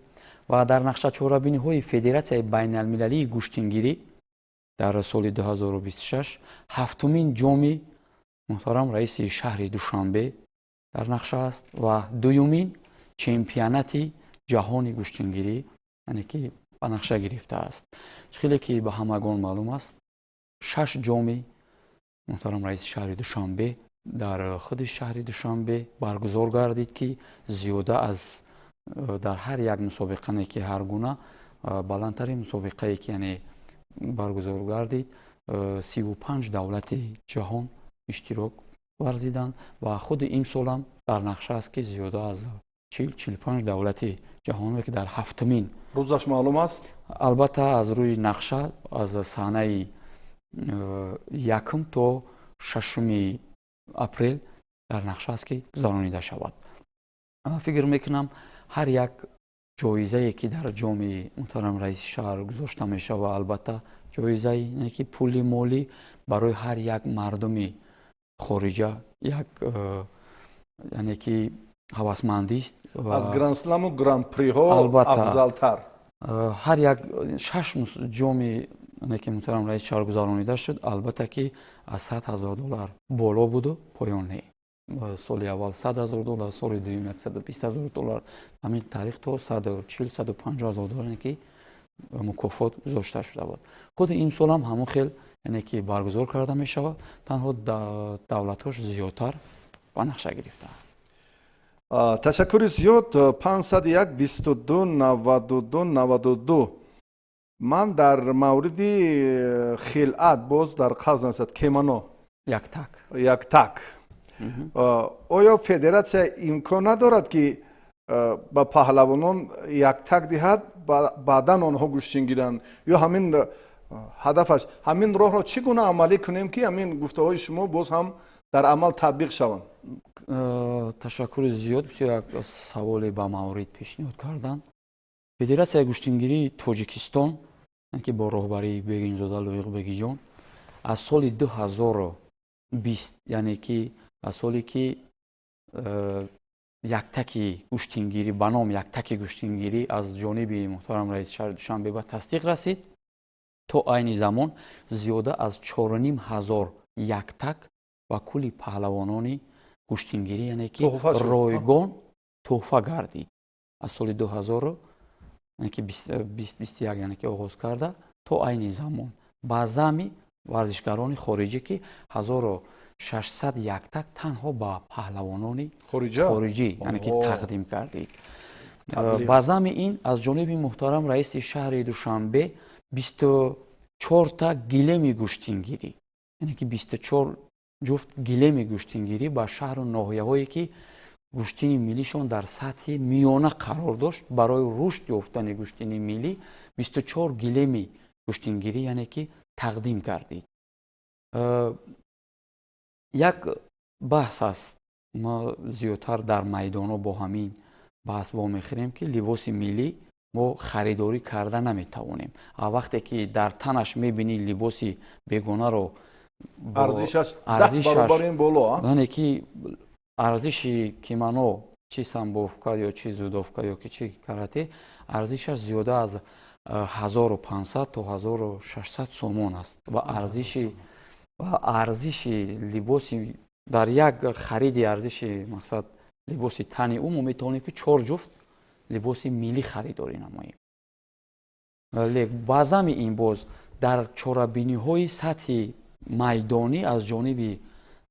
Ва дар нақша чорабиниҳои Федератсияи байналмилалии гӯштингирӣ дар соли 2026 ҳафтумин ҷоми муҳтарам раиси шаҳри Душанбе дар нақша аст ва дуюмин чемпионати ҷаҳони гӯштингирӣ, яъне ки ба нақша гирифтааст. Хеле ки ба ҳамагон маълум аст, шаш ҷоми муҳтарам раиси шаҳри Душанбе дар худи шаҳри Душанбе баргузор гардид, ки зиёда аз дар ҳар як мусобиқа, не ки ҳар гуна баландтарин мусобиқае ки, яъне, баргузор гардид, 35 давлати ҷаҳон иштирок варзиданд. Ва худи имсолам дар нақша аст, ки зиёда аз 40-45 давлати ҷаҳонро, ки дар ҳафтумин Рӯзаш маълум аст? Албатта, аз рӯи нақша аз санаи 1 то 6 апрел дар нақша аст, ки гузаронида шавад. Фикр мекунам, ҳар як ҷоизае, ки дар ҷоми муҳтарам раиси шаҳр гузошта мешавад, албатта, Ҷоизаи ки пули молӣ барои ҳар як мардуми хориҷа як яъне ки ҳавасмандист. Аз грандсламу гран-приҳо афзалтар. Ҳар як шаш ҷоми ки муҳтарам раис шаҳр гузаронида шуд, албатта ки аз 100 000 доллар боло буду поён не. Соли аввал 100 000 доллар, соли дуюм 120 000 доллар, ҳамин тариқ то 140, 150 000 доллар ки мукофот гузошта шуда буд. Худи имсолам ҳамон хел яъне ки баргузор карда мешавад, танҳо давлатҳош зиёдтар ба нақша гирифтаанд. Ташаккури зиёд. 501 22 92 92. Ман дар мавриди хилъат боз дар қавз насад кимоно. Яктак. Яктак. Оё федератсия имкон надорад, ки ба паҳлавонон яктак диҳад, баъдан онҳо гӯштин гиранд, ё ҳамин ҳадафаш, ҳамин роҳро чӣ гуна амалӣ кунем, ки ҳамин гуфтаҳои шумо боз ҳам дар амал татбиқ шаванд? Ташаккури зиёд, бисёр як саволе ба маврид пешниҳод карданд. Федератсияи гӯштингирии Тоҷикистон, ки бо роҳбарии Бегинзода Лоиқ Бегиҷон, аз соли 2020, яъне ки аз соле ки яктаки гӯштингирӣ ба ном яктаки гӯштингирӣ аз ҷониби муҳтарам раиси шаҳри Душанбе ба тасдиқ расид, то айни замон зиёда аз 4500 яктак ба кулли паҳлавонони гӯштингирӣ, яъне ки ройгон тӯҳфа гардид. Аз соли 2021, яъне ки оғоз карда то айни замон, ба зами варзишгарони хориҷӣ, ки 1600 яктак танҳо ба паҳлавонони хориҷӣ, яъне ки тақдим кардид. Ба зами ин аз ҷониби муҳтарам раиси шаҳри Душанбе 24та гилеми гӯштингирӣ, яъне ки 24 ҷуфт гилеми гӯштингирӣ ба шаҳру ноҳияҳое, ки гӯштини миллишон дар сатҳи миёна қарор дошт, барои рушд ёфтани гӯштини миллӣ 24 гилеми гӯштингирӣ, яъне ки тақдим кардид. Як баҳс аст, мо зиёдтар дар майдонҳо бо ҳамин баҳс вомехӯрем, ки либоси миллӣ мо харидорӣ карда наметавонем. А вақте ки дар танаш мебинӣ либоси бегонаро, Боло. Яъне ки арзиши кимоно, чи самбовка ё чи дзюдовка ё ки чи карате, арзишаш зиёда аз 1500 то 1600 сомон аст ва арзиши либоси дар як хариди арзиши мақсад либоси тани ӯ мо метавонем, ки чор ҷуфт либоси миллӣ харидорӣ намоем. Лек баъзами ин боз дар чорабиниҳои сатҳи майдонӣ аз ҷониби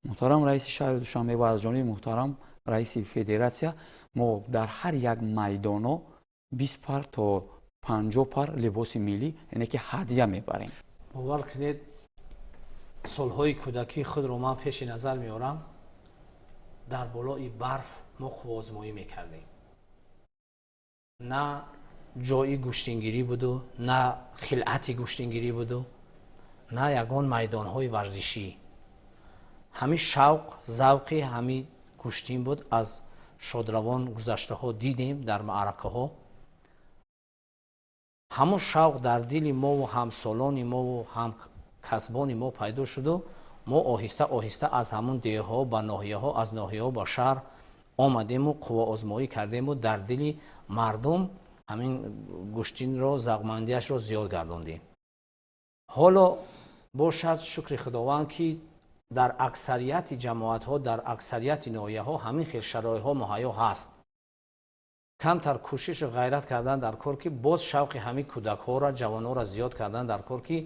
муҳтарам раиси шаҳри Душанбе ва аз ҷониби муҳтарам раиси федератсия мо дар ҳар як майдоно 20 пар то 50 пар либоси миллӣ, яъне ки ҳадя мебарем. Бовар кунед, солҳои кӯдакии худро ман пеши назар меорам. Дар болои барф мо қувваозмоӣ мекардем. На ҷои гӯштингирӣ буду, на хилъати гӯштингирӣ буду, на ягон майдонҳои варзишӣ. Ҳамин шавқ, завқи ҳамин гӯштин буд. Аз шодравон гузаштаҳо дидем дар маъракаҳо. Ҳамон шавқ дар дили мову ҳамсолони мову ҳамкасбони мо пайдо шуду мо оҳиста оҳиста аз ҳамон деҳҳо ба ноҳияҳо, аз ноҳияҳо ба шаҳр омадему қувваозмоӣ кардему дар дили мардум ҳамин гӯштинро, завқмандиашро зиёд гардондем. Ҳоло бошад, шукри Худованд, ки дар аксарияти ҷамоатҳо, дар аксарияти ноҳияҳо ҳамин хел шароитҳо муҳайё ҳаст. Камтар кӯшишу ғайрат кардан дар кор, ки боз шавқи ҳамин кӯдакҳоро, ҷавонҳоро зиёд кардан дар кор, ки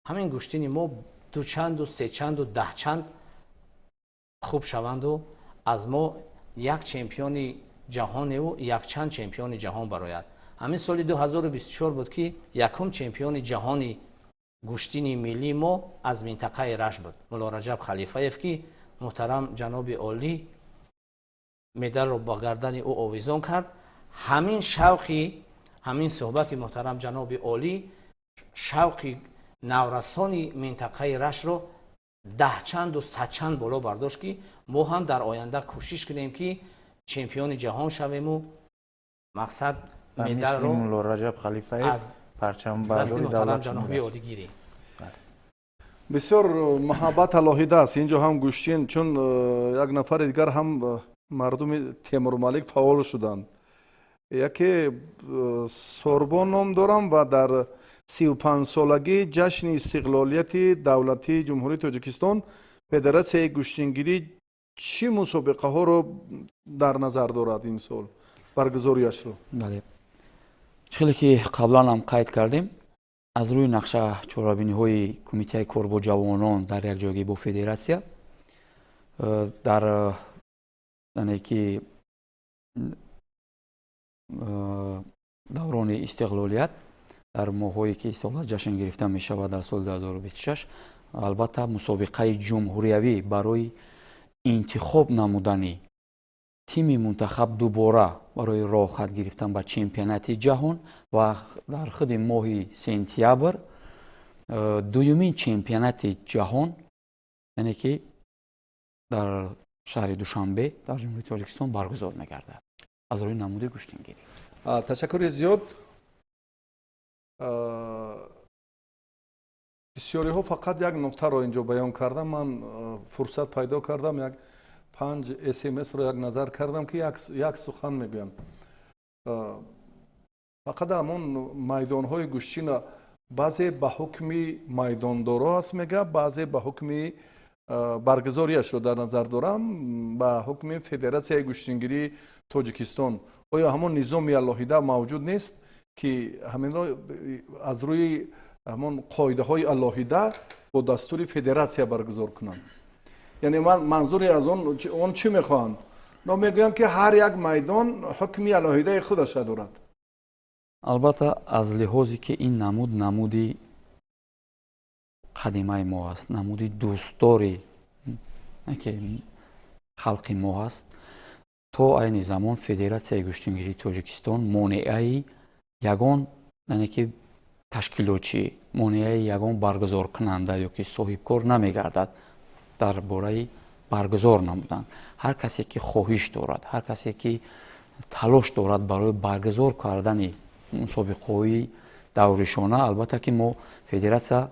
ҳамин гӯштини мо дучанду, сечанду, даҳчанд хуб шаванду аз мо як чемпиони ҷаҳоневу якчанд чемпиони ҷаҳон барояд. Ҳамин соли 2024 буд, ки якум чемпиони ҷаҳони гӯштини миллии мо аз минтақаи Рашт буд, Муллораҷаб Халифаев, ки муҳтарам ҷаноби олӣ медалро ба гардани ӯ овезон кард. Ҳамин шавқи, ҳамин суҳбати муҳтарам ҷаноби олӣ шавқи наврасони минтақаи Раштро даҳчанду садчанд боло бардошт, ки мо ҳам дар оянда кӯшиш кунем, ки чемпиони ҷаҳон шавему мақсад медалро Раҷаб Халифаев. Аз Парчамбардори давлат. Ҷаноби олигирӣ. Бисёр муҳаббат алоҳида аст инҷо ҳам гӯштин, чун як нафари дигар ҳам мардуми Темурмалик фаъол шуданд. Яке Сорбон ном дорам ва дар 35-солагии ҷашни истиқлолияти давлатии Ҷумҳурии Тоҷикистон Федератсияи гӯштингирӣ чӣ мусобиқаҳоро дар назар дорад имсол баргузориашро? Бале, чӣ хеле ки қаблан ҳам қайд кардем, аз рӯи нақша чорабиниҳои Кумитаи кор бо ҷавонон дар якҷоягӣ бо федератсия дар яъне ки даврони истиқлолият, дар моҳҳое ки истиқлолият ҷашн гирифта мешавад дар соли 2026, албатта, мусобиқаи ҷумҳуриявӣ барои интихоб намудани тими мунтахаб дубора барои роҳхат гирифтан ба чемпионати ҷаҳон ва дар худи моҳи сентябр дуюмин чемпионати ҷаҳон, яъне ки дар шаҳри Душанбе, дар Ҷумҳурии Тоҷикистон баргузор мегардад аз рӯи намуди гӯштингирӣ. Ташаккури зиёд. Бисёриҳо фақат як нуқтаро инҷо баён кардам. Ман фурсат пайдо кардам, як панҷ смсро як назар кардам, ки як сухан мегӯям. Фақат ҳамон майдонҳои гӯштина баъзе ба ҳукми майдондоро аст мега, баъзе ба ҳукми баргузориашро дар назар дорам, ба ҳукми Федератсияи гӯштингирии Тоҷикистон. Оё ҳамон низоми алоҳида мавҷуд нест, ки ҳаминро аз рӯи ҳамон қоидаҳои алоҳида бо дастури федератсия баргузор кунанд? Яъне ман манзури аз он чӣ мехоҳанд? Но мегӯям, ки ҳар як майдон ҳукми алоҳидаи худаша дорад. Албатта, аз лиҳозе ки ин намуд намуди қадимаи мо аст, намуди дӯстдори ки халқи мо ҳаст, то айни замон Федератсияи гӯштингирии Тоҷикистон монеаи ягон, яъне ки ташкилотчӣ, монеаи ягон баргузоркунанда ё ки соҳибкор намегардад дар бораи баргузор намудан. Ҳар касе ки хоҳиш дорад, ҳар касе ки талош дорад барои баргузор кардани мусобиқаҳои давришона, албатта ки мо федератсия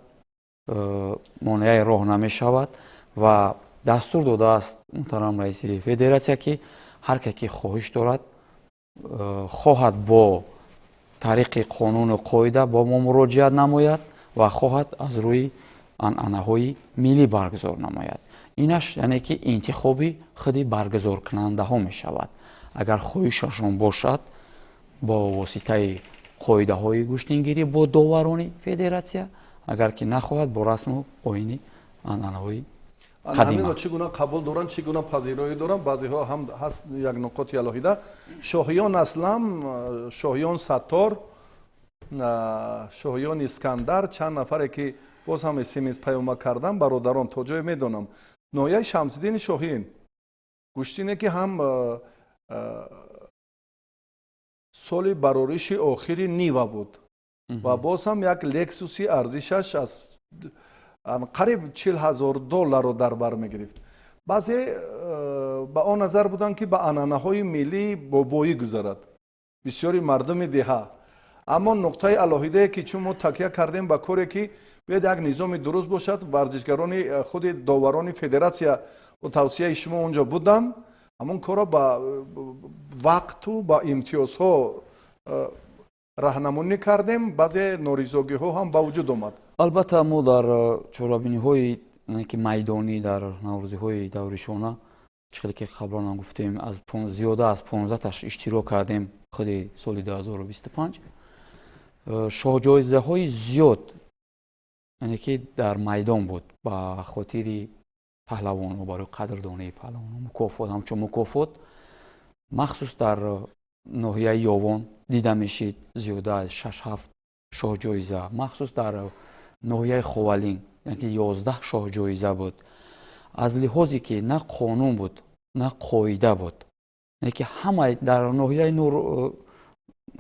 монеаи роҳ намешавад ва дастур додааст муҳтарам раиси федератсия, ки ҳар ке ки хоҳиш дорад, хоҳад бо тариқи қонуну қоида бо мо муроҷиат намояд ва хоҳад аз рӯи анъанаҳои миллӣ баргузор намояд. Инаш яъне ки интихоби худи баргузоркунандаҳо мешавад. Агар хоҳишашон бошад, бо воситаи қоидаҳои гӯштингирӣ бо доварони федератсия, агар ки нахоҳад, бо расму оини анъанаҳои. Ҳаминро чӣ гуна қабул доранд, чӣ гуна пазироӣ доранд? Баъзеҳо ҳам ҳаст як нуқоти алоҳида. Шоҳиён Аслам, Шоҳиён Саттор, Шоҳиён Искандар, чанд нафаре ки боз ҳам смс паёмак кардам, бародарон, то ҷое медонам, ноҳияи Шамсиддини Шоҳин гӯштине ки ҳам соли барориши охири Нива буд ва боз ҳам як Лексуси арзишаш аз қариб 40 000 долларро дар бар мегирифт. Баъзе ба он назар буданд, ки ба анъанаҳои миллӣ бобоӣ гузарад, бисёри мардуми деҳа. Аммо нуқтаи алоҳидае, ки чун мо такя кардем ба коре, ки бояд як низоми дуруст бошад, варзишгарони худи доварони федератсия бо тавсияи шумо онҷо буданд, ҳамон корро ба вақту ба имтиёзҳо раҳнамонӣ кардем. Баъзе норизогиҳо ҳам ба вуҷуд омад. Албатта, мо дар чорабиниҳои ки майдонӣ, дар наврӯзиҳои давришона, чӣ хеле ки қаблан гуфтем, аз зиёда аз 15таш иштирок кардем. Худи соли 2025 шоҳҷоизаҳои зиёд, яъне ки дар майдон буд ба хотири паҳлавонҳо, барои қадрдонии паҳлавонҳо мукофот, ҳамчун мукофот. Махсус дар ноҳияи Ёвон дида мешид зиёда аз шаш ҳафт шоҳҷоиза, махсус дар ноҳияи Ховалинг яъне 11 шоҳҷоиза буд. Аз лиҳозе ки на қонун буд, на қоида буд, яъне ки ҳама дар ноҳияи Нур,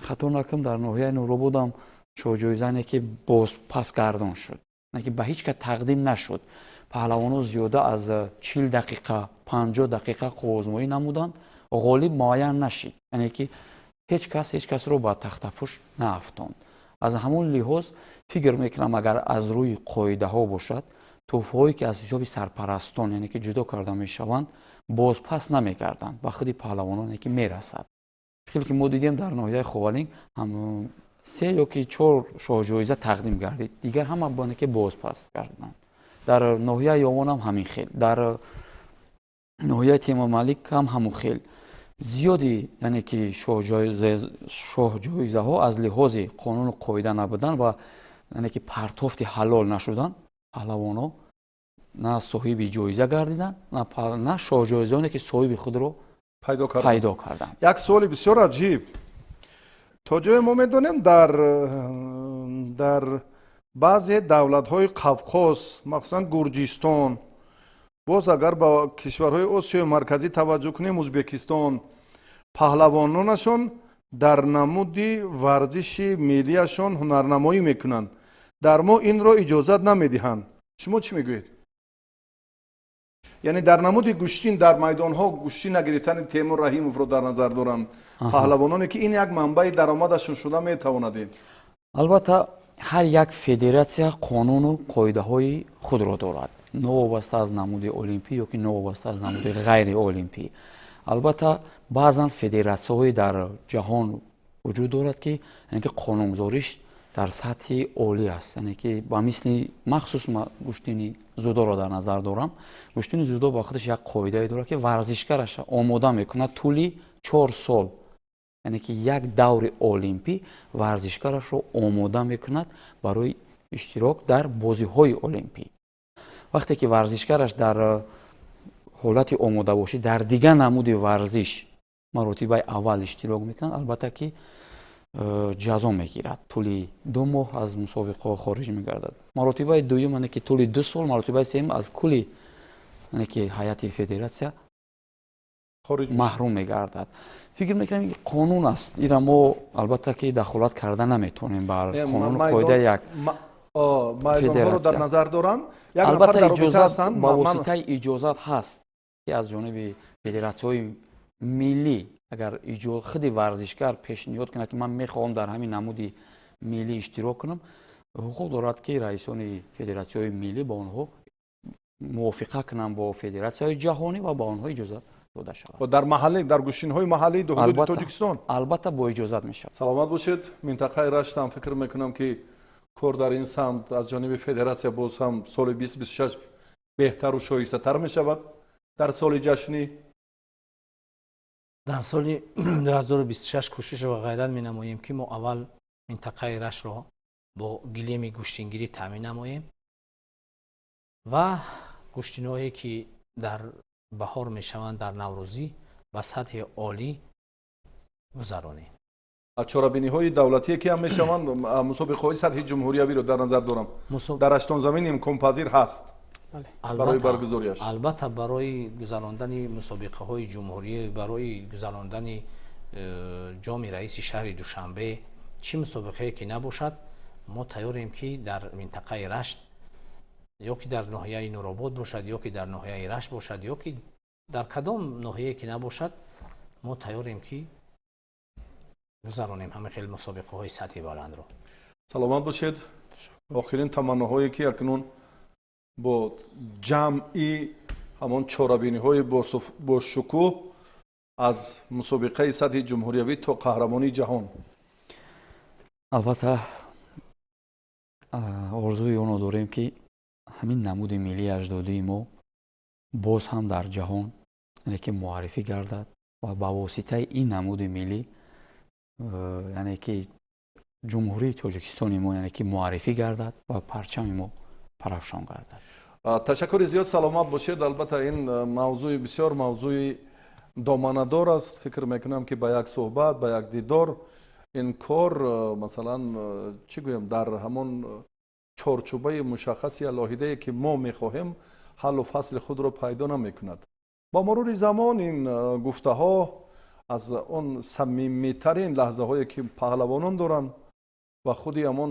хато накунам, дар ноҳияи Нурободам шоҳҷоиза не ки боз пасгардон шуд, не ки ба ҳеҷ кас тақдим нашуд. Паҳлавонҳо зиёда аз 40 дақиқа, 50 дақиқа қувваозмоӣ намуданд, ғолиб муайян нашид, яъне ки ҳеҷ кас ҳеҷ касро ба тахтапӯш наафтонд. Аз ҳамон лиҳоз фикр мекунам, агар аз рӯи қоидаҳо бошад, тӯҳфаҳое ки аз ҳисоби сарпарастон, яъне ки ҷудо карда мешаванд, бозпас намегарданд, ба худи паҳлавононе ки мерасад. Хеле ки мо дидем, дар ноҳияи Ховалинг ҳам 3 ё ки 4 шоҳҷоиза тақдим гардид, дигар ҳама боне ки бозпас гардиданд. Дар ноҳияи Ёвон ҳам ҳамин хел, дар ноҳияи Темурмалик ҳам ҳамон хел. Зиёди, яъне ки шоҳҷоизаҳо аз лиҳози қонуну қоида набуданд ва яъне ки партофти ҳалол нашуданд. Паҳлавонҳо на соҳиби ҷоиза гардиданд, на шоҳҷоизаоне ки соҳиби худро пайдо карданд. Як суоли бисёр аҷиб. То ҷое мо медонем, дар баъзе давлатҳои Қавқоз, махсусан Гурҷистон, боз агар ба кишварҳои Осиёи Марказӣ таваҷҷӯҳ кунем, Узбекистон, паҳлавононашон дар намуди варзиши миллияшон ҳунарнамоӣ мекунанд. Дар мо инро иҷозат намедиҳанд. Шумо чӣ мегӯед? Яъне дар намуди гӯштин, дар майдонҳо гӯштин нагирифтани Темур Раҳимовро дар назар дорам, паҳлавононе ки ин як манбаи даромадашон шуда метавонад. Албатта, ҳар як федератсия қонуну қоидаҳои худро дорад, новобаста аз намуди олимпӣ ё ки новобаста аз намуди ғайриолимпӣ. Албатта, баъзан федератсияҳое дар ҷаҳон вуҷуд дорад, ки яъне ки қонунгузориш дар сатҳи олӣ аст, яъне ки ба мисли махсус гӯштини зудоро дар назар дорам. Гӯштини зудо ба худаш як қоидае дорад, ки варзишгараша омода мекунад тӯли 4 сол, яъне ки як даври олимпӣ варзишгарашро омода мекунад барои иштирок дар бозиҳои олимпӣ. Вақте ки варзишгараш дар ҳолати омодабошӣ дар дигар намуди варзиш маротибаи аввал иштирок мекунад, албатта ки ҷазо мегирад, тӯли 2 моҳ аз мусобиқаҳо хориҷ мегардад. Маротибаи дуюм, яъне ки тӯли 2 сол, маротибаи сеюм аз кулли, яъне ки ҳайати федератсия маҳрум мегардад. Фикр мекунам, ки қонун аст, ира мо албатта ки дахолат карда наметавонем бар қонуну қоидаи як майдонҳоро дар назар доранд. Албатта, иҷозат ба воситаи иҷозат ҳаст, ки аз ҷониби федератсияҳои миллӣ агар худи варзишгар пешниҳод кунад, ки ман мехоҳам дар ҳамин намуди миллӣ иштирок кунам, ҳуқуқ дорад, ки раисони федератсияҳои миллӣ ба онҳо мувофиқа кунанд бо федератсияҳои ҷаҳонӣ ва ба онҳо иҷозат дода шавад. Дар маҳаллӣ, дар гӯштинҳои маҳаллии ҳудуди Тоҷикистон албатта бо иҷозат мешавад. Саломат бошед. Минтақаи Раштам фикр мекунам, ки кор дар ин самт аз ҷониби федератсия боз ҳам соли 2026 беҳтару шоистатар мешавад. Дар соли ҷашнӣ, дар соли 2026 кӯшиш ва ғайрат менамоем, ки мо аввал минтақаи Раштро бо гилеми гӯштингирӣ таъмин намоем ва гӯштиноҳое ки дар баҳор мешаванд, дар наврӯзӣ, ба сатҳи олӣ гузаронем. Чорабиниҳои давлатие ки ҳам мешаванд, мусобиқаҳои сатҳи ҷумҳуриявиро дар назар дорам, дар Раштонзамин имконпазир ҳаст барои баргузориаш? Албатта, барои гузарондани мусобиқаҳои ҷумҳурӣ, барои гузарондани ҷоми раиси шаҳри Душанбе, чӣ мусобиқае ки набошад, мо тайёрем, ки дар минтақаи Рашт ё ки дар ноҳияи Нуробод бошад, ё ки дар ноҳияи Рашт бошад, ё ки дар кадом ноҳияе ки набошад, мо тайёрем, ки гузаронем ҳама хел мусобиқаҳои сатҳи баландро. Саломат бошед. Охирин таманноҳое ки акнун бо ҷамъи ҳамон чорабиниҳои бошукӯҳ аз мусобиқаи сатҳи ҷумҳуриявӣ то қаҳрамонии ҷаҳон. Албатта, орзуи онро дорем, ки ҳамин намуди миллии аҷдодии мо боз ҳам дар ҷаҳон, яъне ки муаррифӣ гардад ва ба воситаи ин намуди миллӣ, яъне ки Ҷумҳурии Тоҷикистони мо, яъне ки муаррифӣ гардад ва парчами мо парафшон гардад. Ташаккури зиёд, саломат бошед. Албатта, ин мавзӯи бисёр мавзӯи доманадор аст. Фикр мекунам, ки ба як суҳбат, ба як дидор ин кор, масалан, чӣ гӯям, дар ҳамон чорчӯбаи мушаххаси алоҳидае ки мо мехоҳем, ҳаллу фасли худро пайдо намекунад. Бо мурури замон ин гуфтаҳо аз он самимитарин лаҳзаҳое ки паҳлавонон доранд ва худи ҳамон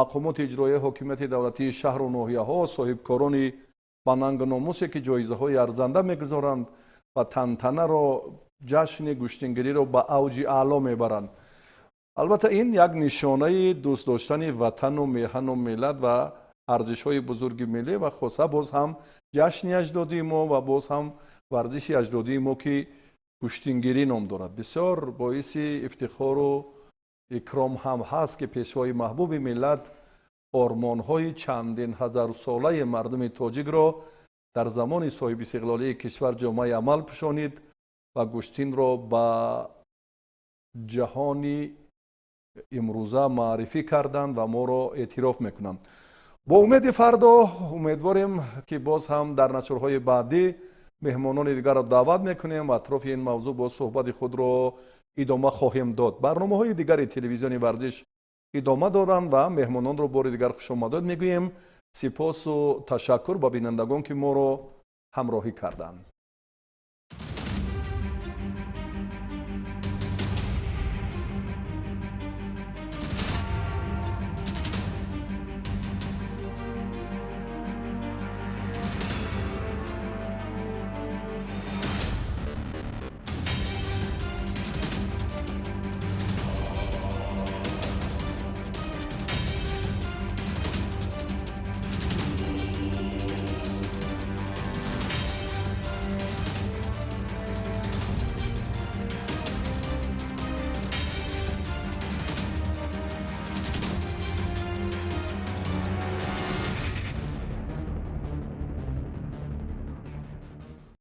мақомоти иҷроияи ҳокимияти давлатии шаҳру ноҳияҳо, соҳибкорони ба нангу номусе ки ҷоизаҳои арзанда мегузоранд ва тантанаро, ҷашни гӯштингириро ба авҷи аъло мебаранд. Албатта, ин як нишонаи дӯст доштани ватану меҳану миллат ва арзишҳои бузурги миллӣ ва хоса боз ҳам ҷашни аҷдодии мо ва боз ҳам варзиши аҷдодии мо, ки гӯштингирӣ ном дорад. Бисёр боиси ифтихору икром ҳам ҳаст, ки пешвои маҳбуби миллат ормонҳои чандин ҳазорсолаи мардуми тоҷикро дар замони соҳибистиқлолии кишвар ҷомаи амал пӯшонид ва гӯштинро ба ҷаҳони имрӯза маърифӣ карданд ва моро эътироф мекунанд. Бо умеди фардо умедворем, ки боз ҳам дар нашрҳои баъдӣ меҳмонони дигарро даъват мекунем ва атрофи ин мавзӯъ боз суҳбати худро идома хоҳем дод. Барномаҳои дигари телевизиони варзиш идома доранд ва меҳмононро бори дигар хушомадод мегӯем. Сипосу ташаккур ба бинандагон, ки моро ҳамроҳӣ карданд.